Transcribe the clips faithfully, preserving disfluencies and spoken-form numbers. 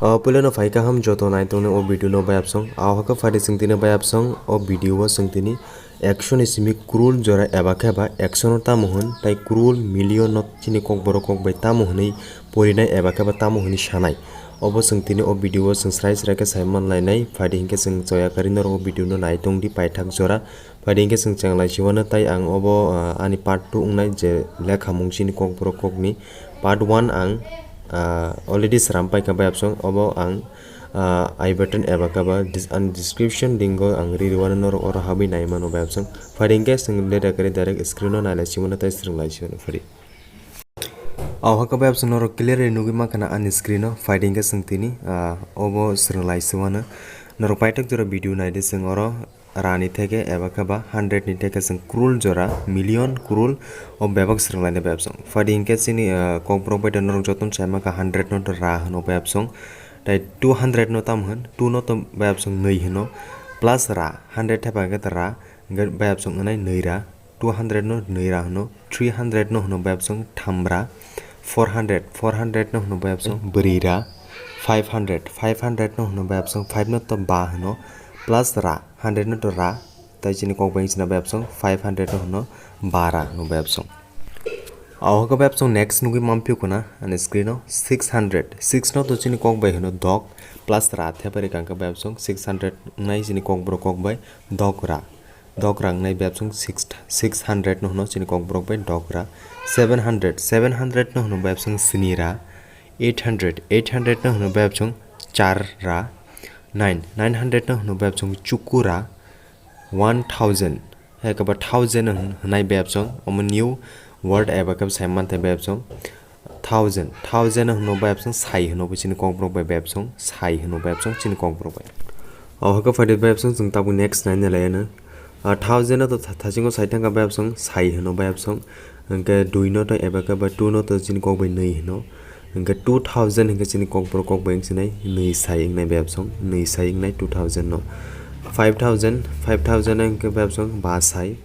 O puilano phai kaham joto naitongnai o video no bayapsong. Ahokhe phaidi chwng tini bayapsong o video o chwng tini ekso ni simi crore jora eba khe ba ekso no tamo hwn, tai crore million no chini kokborok kok bai tamo hwnwi porinai eba khe ba tamo hwnwi sanai. Obo chwng tini o video o chwng srai srai khe sai man lainai. Phaidi hinkhe chwng choya kari norok o video no naitong di paithak jora. Phaidi hinkhe chwng cheng lai siwano tai ang obo, ah, ani part two wngnai je lekhamung chini kokborok kokni. Part one ang, ah, already sram paikha bayapsong, obo ang, ah, I button eba khe ba dis-, ani description link o ang ririwano norok oro habwi naimano bayapsong. Phaidi hinkhe chwng le dakari direct screen o nailai siwano tai swrwng lai siwano phaidi. Ahokhe bayapsong norok clearly nugwi mankha na ani screen o, phaidi hinkhe chwng tini, ah, obo swrwng lai siwano. Norok paithak jora video naidi chwng oro rani theke eba khe ba hundred ni theke chwng crore jora, million, crore o bebak swrwng lainai bayapsong. Phaidi hinkhe chini, ah, kokborok bai norok jotono sai mankha hundred no ra hwno bayapsong. Tai two hundred no tamo hwn, two no to bayapsong nwi hwno, plus ra, hundred thepa hinkhe ra, hinkhe bayapsong wngnai nwi ra, two hundred no nwi ra hwno, three hundred no hwno bayapsong tham ra, four hundred, four hundred no hwno bayapsong bwrwi ra, five hundred, five hundred no hwno bayapsong five no to ba hwno, plus ra, hundred no to ra, tai chini kok bai wngchina bayapsong five hundred no hwno ba ra hwno bayapsong. Ahokhe bayapsong next nugwi mamphiyo khuna ani screen o six hundred, six no to chini kok bai hwno dok, plus ra thepa ri kangkhe bayapsong six hundred wngnai chini kokborok kok bai dok ra. Dok ra wngnai bayapsong six, six hundred no hwno chini kokborok bai dok ra. Seven hundred, seven hundred no hwno bayapsong sni ra. Eight hundred, eight hundred no hwno bayapsong char ra. Nine, nine hundred no hwno bayapsong chuku ra. One thousand, hai khe ba thousand hwn-, hwnai bayapsong, omo new word eba khe sai manthai bayapsong. Thousand, thousand hwno bayapsong sai hwno bo chini kokborok bai bayapsong, sai hwno bayapsong chini kokborok bai. O hwnkhe phaidi bayapsong chwng tabuk next naina laiyano. Ah, thousand no to tha-, thasingo sai thangkha bayapsong, sai hwno bayapsong. Hwnkhe dui no to eba khe ba two no to chini kok bai nwi hwno. Hwnkhe two thousand hwnkhe chini kokborok kok bai wngsinai nwi sai wngnai bayapsong, nwi sai wngnai two thousand no. Five thousand, five thousand hwnkhe bayapsong ba sai.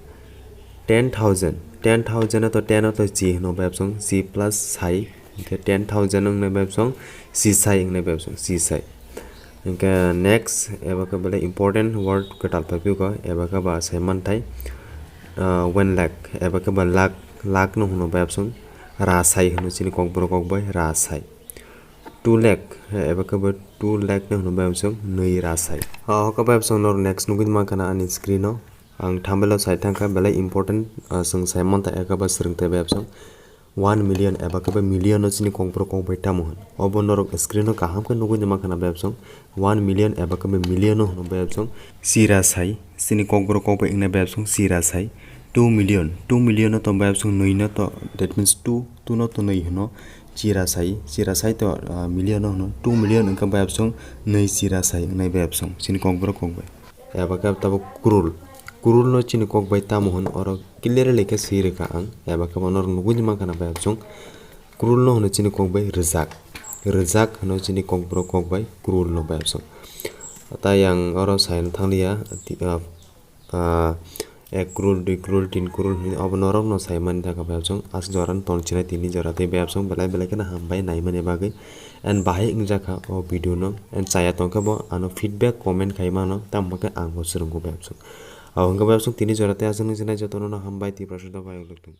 Ten thousand, ten thousand no to ten no to chi hwno bayapsong, chi plus sai. Hwnkhe ten thousand wngnai bayapsong, chi sai wngnai bayapsong, chi sai. Hwnkhe next, eba khe belai important word kwtal paiphiuko, eba khe ba sai manthai, ah, one lakh, eba khe ba lakh, lakh no hwno bayapsong, ra sai hwno chini kokborok kok bai, ra sai. Two lakh, eba khe ba two lakh no hwno bayapsong, nwi ra sai. Ah, hwnkhe bayapsong norok next nugwi mankha na ani screen o. Ang thumbnail o sai thangkha, belai important, ah, chwng sai manthai eba khe ba swrwngthai bayapsong. One million eba khe ba million no chini kokborok kok bai tamo hwn. Obo norok screen o kaham khe nugwi mankha na bayapsong. One million eba khe ba million no hwno bayapsong. Chira sai, chini kokborok kok bai wngnai bayapsong chira sai. Two million, two million no to bayapsong nwi no to, that means two, two no to nwi hwno. Chira sai, chira sai to, ah, million no hwno. Two million wngkha bayapsong nwi chira sai wngnai bayapsong chini kokborok kok bai. Eba khe tabuk crore. Crore no chini kok bai tamo hwn oro clearly khe swi rwkha ang. Eba khe bono nugwi mankha na bayapsong. Crore no hwno chini kok bai rwjak. Rwjak hwno chini kokborok kok bai crore no bayapsong. Tai ang oro sai thanglia, ti-, ah, ah, ek crore, dui crore, tin crore hwnwi obo norok no sai mani thangkha bayapsong. Aswk jora no tong chinai tini jora tei bayapsong belai belai kheno hambai naimani bagwi. And bahai wngjakha o video no, and chaya tongkhe bo ano feedback comment khai mano, tamo khe ang bo swrwngo bayapsong. Abo hwnkhe bayapsong tini jora tei aswk nung sinai jotono no hambai, Tiprasa dophai uklukthung.